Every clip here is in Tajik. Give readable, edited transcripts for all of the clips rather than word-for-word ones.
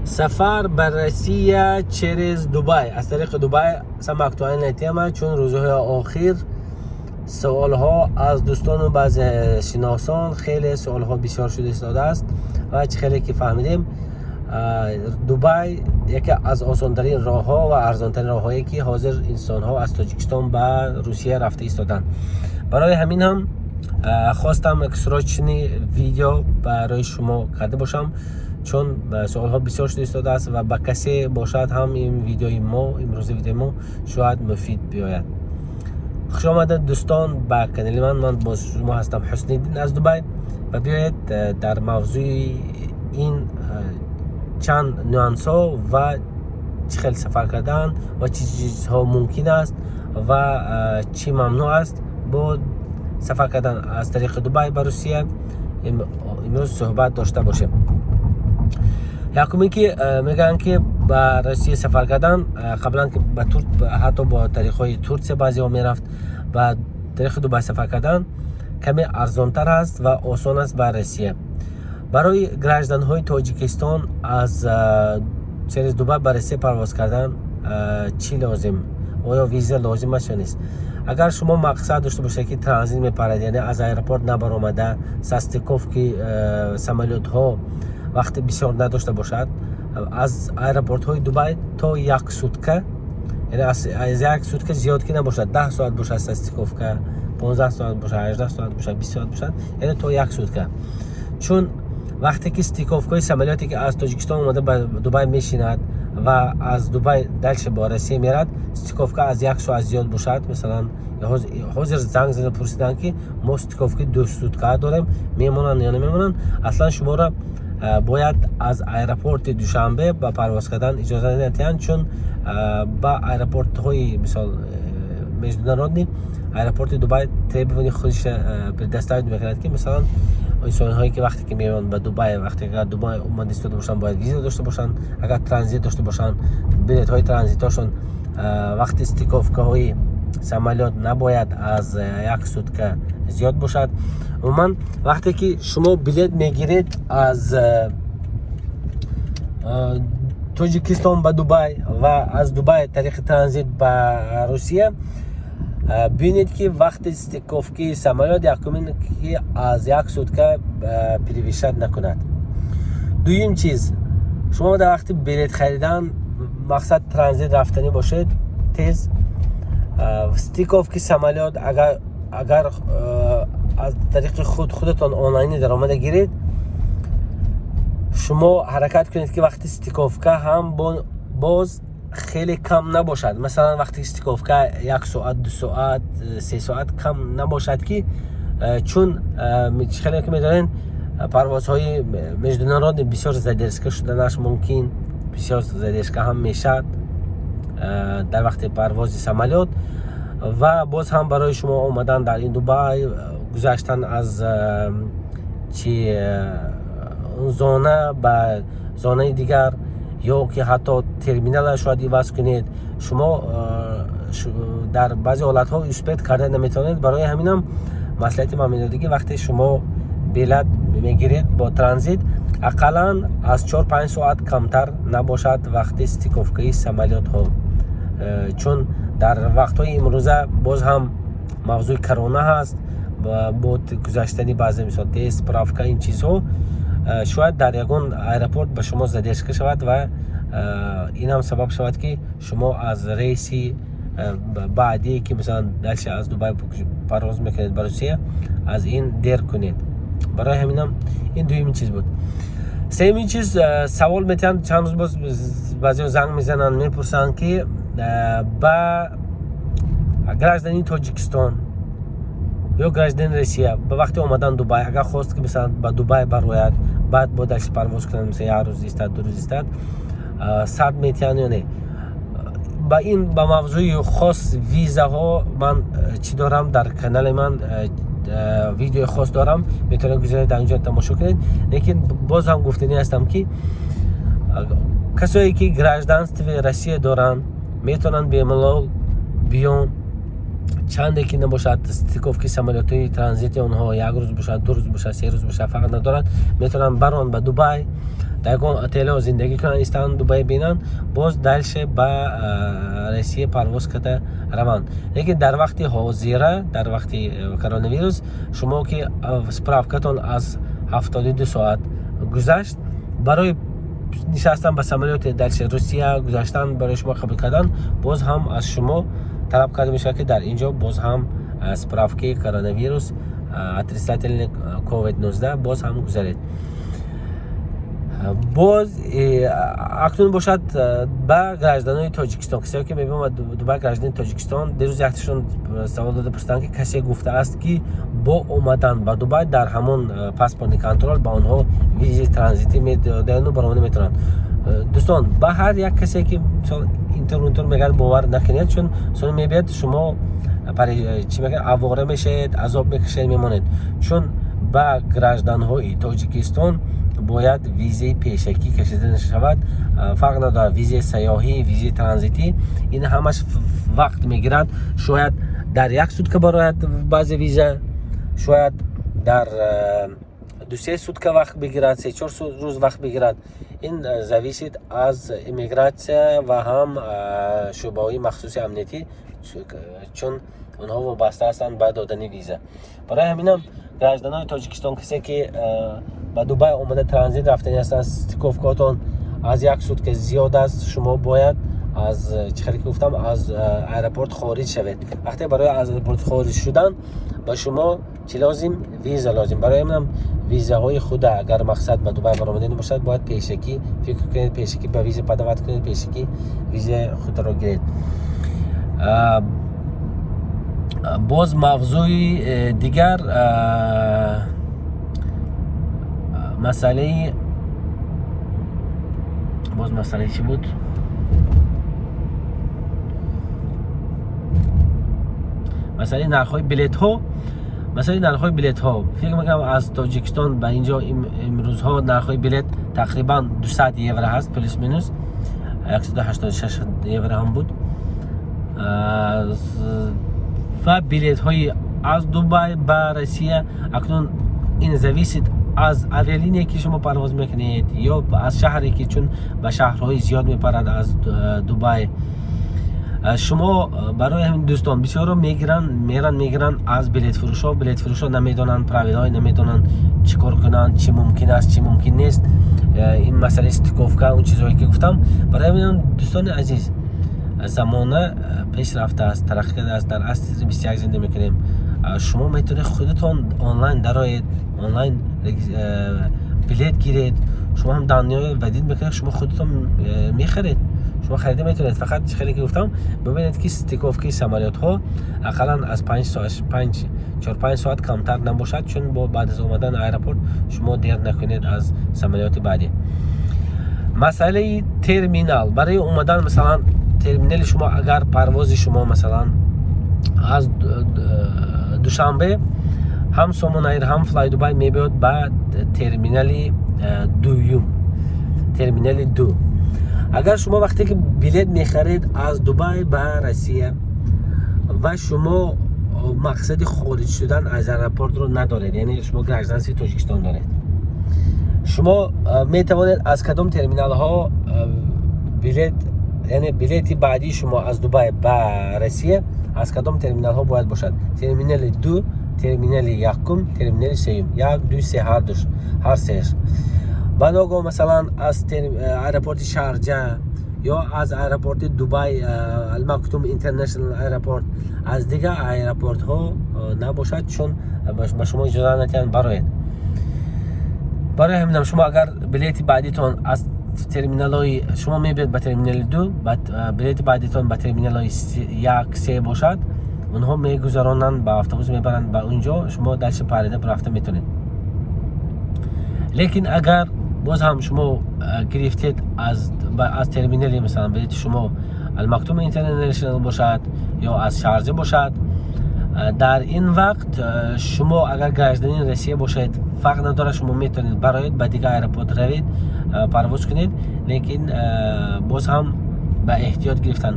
Сафар ба Россия через Дубай, аз тариқи Дубай, самая актуальная тема, чун рӯзҳои охир суолҳо аз дӯстону баъзе шиносон хеле суолҳо бисёр шуда истодааст. Ва чӣ хеле ки фаҳмидем, Дубай яке аз осонтарин роҳҳо ва арзонтарин роҳҳое, ки ҳозир инсонҳо аз Тоҷикистон ба Русия рафта истоданд. Барои ҳамин ҳам хостам як срочный видео барои шумо карда бошам, чун суолҳо бисёр шуда истодааст ва ба касе бошад ҳам ин видеои мо, имрӯзи видеои мо шояд муфид биёяд. Хуш омадед, дӯстон, ба канали ман. Ман бо шумо ҳастам, Ҳусниddин аз Дубай. Ва биёед, дар мавзӯи ин чанд нюансҳо ва чӣ хел сафар кардан ва чӣ чизҳо мумкин аст ва чӣ мамнӯъ аст бо сафар кардан аз тариқи Дубай ба Русия, имрӯз суҳбат дошта бошем. Якумин ки мегӯянд, ки ба Россия сафар кардан, қаблан ки ба тур, ҳатто бо тариқҳои Турсия баъзеҳо мерафт, ба тариқи Дубай сафар кардан каме арзонтар аст ва осон аст ба Россия. Барои гражданҳои Тоҷикистон аз через Дубай ба Россия парвоз кардан чӣ лозим? Оё виза лозим аст ё нест? Агар шумо мақсад дошта бошед, ки транзит мепарад, яъне аз аэропорт набаромада, со стыковки самолётҳо вақти бисёр надошта бошад, аз аэропортҳои Дубай то як сутка, яъне аз як сутка зиёд ки набошад, 10 соат бошад со стыковка, 15 соат бошад, 18 соат бошад, 20 соат бошад, яъне то як сутка. Чун вақте ки стыковкаи самолёте, ки аз Тоҷикистон омада ба Дубай мешинад ва аз Дубай дальше ба Россия мерад, стыковка аз як соат зиёд бошад, масалан, ҳозир занг зада пурсиданд, ки мо стыковкаи 2 сутка дорем, мемонанд ё намемонанд. Аслан шуморо бояд аз аэропорти Душанбе ба парвоз кардан иҷоза надиҳанд, чун ба аэропортҳои, мисол, международный аэропорти Дубай требования худша предоставить мекунад, ки масалан, инсонҳое ки вақте ки меоянд ба Дубай, вақте агар Дубай омада истода бошанд, бояд виза дошта бошанд. Агар транзит дошта бошанд, билетҳои транзитошон вақти стыковкаҳои самолёт набояд аз як сутка зиёд бошад. Умуман, вақте ки шумо билет мегиред аз Тоҷикистон ба Дубай ва аз Дубай тариқи транзит ба Русия, бинед, ки вақти стыковкаи самолёт якумин ки аз як сутка превышать накунад. Дуюм чиз, шумо дар вақти билет харидан, мақсад транзит рафтанӣ бошед, тез стыковкаи самолёт агар аз тариқи худатон онлайнӣ даромада гиред, шумо ҳаракат кунед, ки вақти стыковка ҳам боз хеле кам набошад. Масалан, вақти стыковка як соат, 2 соат, 3 соат кам набошад, ки чун хеле ки медонед, парвозҳои международный бисёр задержка шуданаш мумкин, бисёр задержка ҳам мешавад дар вақти парвози самолёт. Ва боз ҳам барои шумо омадан дар ин Дубай, гузаштан аз чи зона ба зонаи дигар ё ки ҳатто терминала шояд иваз кунед, шумо дар баъзе ҳолатҳо успеть карда наметавонед. Барои ҳаминам маслиҳати ман медодӣ, ки вақте шумо билет мегиред бо транзит, ақаллан аз 4-5 соат камтар набошад вақти стыковкаи самолётҳо, чун дар вақтҳои имрӯза боз ҳам мавзӯи корона ҳаст, бо гузаштани баъзе, мисол, тест, справка, ин чизҳо, шояд дар ягон аэропорт ба шумо задержка шавад ва ин ҳам сабаб шавад, ки шумо аз рейси баъдие, ки масалан дальше аз Дубай парвоз мекунед ба Русия, аз ин дер кунед. Барои ҳаминам ин дуюмин чиз буд. Сеюмин чиз, савол метиҳанд, чанд рӯз боз баъзеҳо занг мезананд, мепурсанд, ки ба гражданини Тоҷикистон ё гражданини Россия ба вақти омадан Дубай, агар хост, ки масалан ба Дубай барояд, баъд бо дальше парвоз кунад, масалан, як рӯз истад, 2 рӯз истад, сад метиҳанд ё не? Ба ин ба мавзӯи хос визаҳо ман чӣ дорам, дар канали ман видеои хос дорам, метавонед гузаред, дар онҷо тамошо кунед. Лекин боз ҳам гуфтанӣ ҳастам, ки касое ки гражданствои Россия доранд, метавонанд бемалол биён, чанде ки набошад стыковкаи самолётҳои транзити онҳо, як рӯз бошад, 2 рӯз бошад, 3 рӯз бошад, фарқ надорад, метавонанд барон ба Дубай. Дар Дар ягон отелҳо зиндагӣ кунанд, истанд, Дубай бинанд, боз дальше ба Россия парвоз карда раванд. Лекин дар вақти ҳозира, дар вақти коронавирус, шумо ки справкатон аз 72 соат гузашт, барои нишастан ба самолёти дальше Русия гузаштан, барои шумо қабул кардан, боз ҳам аз шумо талаб карда мешавад, ки дар ин ҷо боз ҳам справкаи коронавирус, отрицательный COVID-19 боз ҳам гузаред. Боз акнун бошад ба гражданои Тоҷикистон, касое ки мебиёмад Дубай, граждани Тоҷикистон. Дирӯз якташон савол дода, пурсиданд, ки касе гуфтааст, ки бо омадан ба Дубай дар ҳамон паспортный контроль ба онҳо визаи транзитӣ медодану баромада метавонанд. Дӯстон, ба ҳар як касе ки мисол интур унтур мегӯяд, бовар накунед, чун сони мебиёд, шумо чӣ мегӯяд, авора мешавед, азоб мекашед, мемонед. Чун ба гражданҳои Тоҷикистон бояд визаи пешакӣ кашида шавад. Фарқ надорад, визаи сайёҳӣ, визаи транзитӣ, ин ҳамаш вақт мегирад. Шояд дар як сутка барояд баъзе виза, шояд дар 2-се сутка вақт бигирад, 3-4 рӯз вақт бигирад. Ин зависит аз иммигратсия ва ҳам шӯъбаҳои махсуси амниятӣ, чун онҳо вобаста ҳастанд ба додани виза. Барои ҳаминам гражданои Тоҷикистон, касе ки ба Дубай омада транзит рафтани ҳастанд, стыковкаотон аз як сутка зиёд аст, шумо бояд аз, чӣ хеле ки гуфтам, аз аэропорт хориҷ шавед. Вақте барои аз аэропорт хориҷ шудан ба шумо чӣ лозим? Виза лозим. Барои ҳаминам визаҳои худа, агар мақсад ба Дубай баромадани бошад, бояд пешакӣ фикр кунед, пешакӣ ба виза подавать кунед, пешакӣ визаи худро гиред. Боз мавзӯи дигар, масъалаи, боз масъалаи чӣ буд? Масъалаи нархҳои билетҳо. Масъалаи нархҳои билетҳо, фикр мекунам, аз Тоҷикистон ба инҷо имрӯзҳо нархҳои билет тақрибан 200 евро ҳаст, плюс минус 186 евро ҳам буд. Ва билетҳои аз Дубай ба Россия акнун ин зависит аз авиалиния, ки шумо парвоз мекунед, ё аз шаҳре ки, чун ба шаҳрҳои зиёд мепарад аз Дубай. Шумо, барои ҳамин, дӯстон, бисёро мегиранд, меранд, мегиранд аз билетфурӯшҳо. Билетфурӯшҳо намедонанд, правилаҳое намедонанд, чӣ кор кунанд, чӣ мумкин аст, чӣ мумкин нест, ин масъалаи стыковка, он чизҳое ки гуфтам. Барои ҳамин, дӯстони азиз, замона пеш рафтааст, тараққӣ кардааст, дар асри 21 зинда мекунем. Шумо метавонед худатон онлайн дароед, онлайн билет гиред. Шумо ҳам дунёи вадид мекунед, шумо худатон мехаред, шумо харида метавонед. Фақат, чӣ хеле ки гуфтам, бибинед, ки стыковкаи самолётҳо ақаллан аз 5 соат, 5, 4-5 соат камтар набошад, чун бо баъд аз омадан аэропорт шумо дер накунед аз самолёти баъдӣ. Масъалаи терминал барои омадан, масалан, терминали шумо, агар парвози шумо, масалан, аз Душанбе, ҳам Сомонаир, ҳам Флай Дубай мебиёд ба терминали дуюм, терминали ду. Агар шумо вақте ки билет мехаред аз Дубай ба Россия ва шумо мақсади хориҷ шудан аз аэропортро надоред, яъне шумо гражданствои Тоҷикистон доред, шумо метавонед аз кадом терминалҳо билет, яъне билети баъдии шумо аз Дубай ба Россия аз кадом терминалҳо бояд бошад? Терминали ду, терминали якум, терминали сеюм, як, ду, се, ҳардуш, ҳар сеаш. Ба ногоҳ, масалан, аз аэропорти Шарҷа ё аз аэропорти Дубай, Алмактум International Airport, аз дигар аэропортҳо набошад, чун ба шумо иҷоза надиҳанд бароед. Барои ҳаминам шумо агар билети баъдитон аз терминалҳои шумо мебиёд ба терминали ду, билети баъдитон ба терминалҳои як, се бошад, онҳо мегузаронанд, ба автобус мебаранд ба он ҷо, шумо дальше парида рафта метавонед. Лекин агар боз ҳам шумо гирифтед аз терминали, масалан, билети шумо Алмактум International бошад ё аз Шарҷа бошад, дар ин вақт шумо агар гражданини Россия бошед, фарқ надорад, шумо метавонед бароед, ба дигар аэропорт равед, парвоз кунед. Лекин боз ҳам ба эҳтиёт гирифтан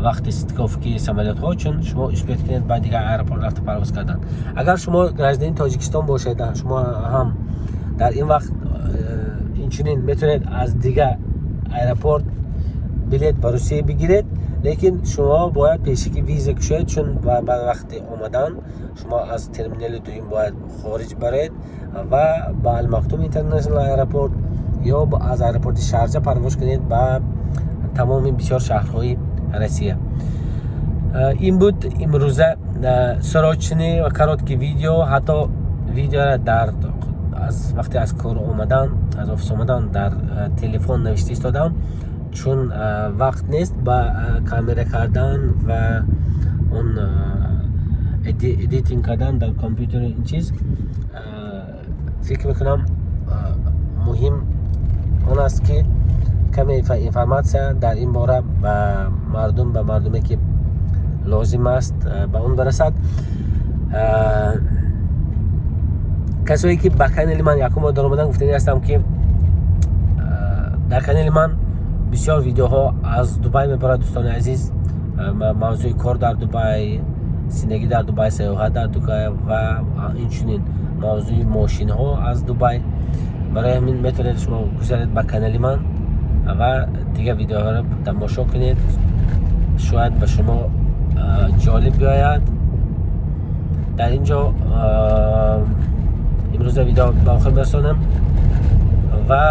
вақти стыковкаи самолётҳо, чун шумо успеть кунед ба дигар аэропорт рафта парвоз кардан. Агар шумо гражданини Тоҷикистон бошед, шумо ҳам дар ин вақт ин Инчунин метавонед аз дигар аэропорт билет ба Русия бигиред, лекин шумо бояд пешакӣ виза кушоед, чун ба вақти омадан шумо аз терминали дуюм бояд хориҷ бароед ва ба Алмактум International аэропорт ё аз аэропорти Шарҷа парвоз кунед ба тамоми бисёр шаҳрҳои Россия. Ин буд имрӯза срочный ва короткий видео. Ҳатто видеоро дар аз вақте аз кор омадан, аз офис омадан, дар телефон навишта истодам, чун вақт нест ба камера кардан ва он editing кардан дар компютери ин чиз. Фикр мекунам, муҳим он аст, ки каме информация дар ин бора ба мардум, ба мардуме ки лозим аст, ба он барасад. Касое ки ба канали ман якум бор даромадан, гуфтанӣ ҳастам, ки дар канали ман бисёр видеоҳо аз Дубай мебарад, дӯстони азиз: мавзӯи кор дар Дубай, зиндагӣ дар Дубай, сайёҳат дар Дубай ва инчунин мавзӯи мошинҳо аз Дубай. Барои ҳамин метавонед шумо гузаред ба канали ман ва дигар видеоҳоро тамошо кунед, шояд ба шумо ҷолиб биёяд. Дар ин ҷо имрӯза видео ба охир мерасонам ва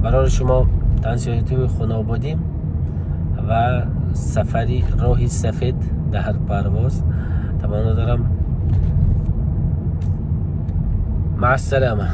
барои шумо тансиҳатии хонободӣ ва сафари роҳи сафед дар парвоз таманно дорам. Маъассалама.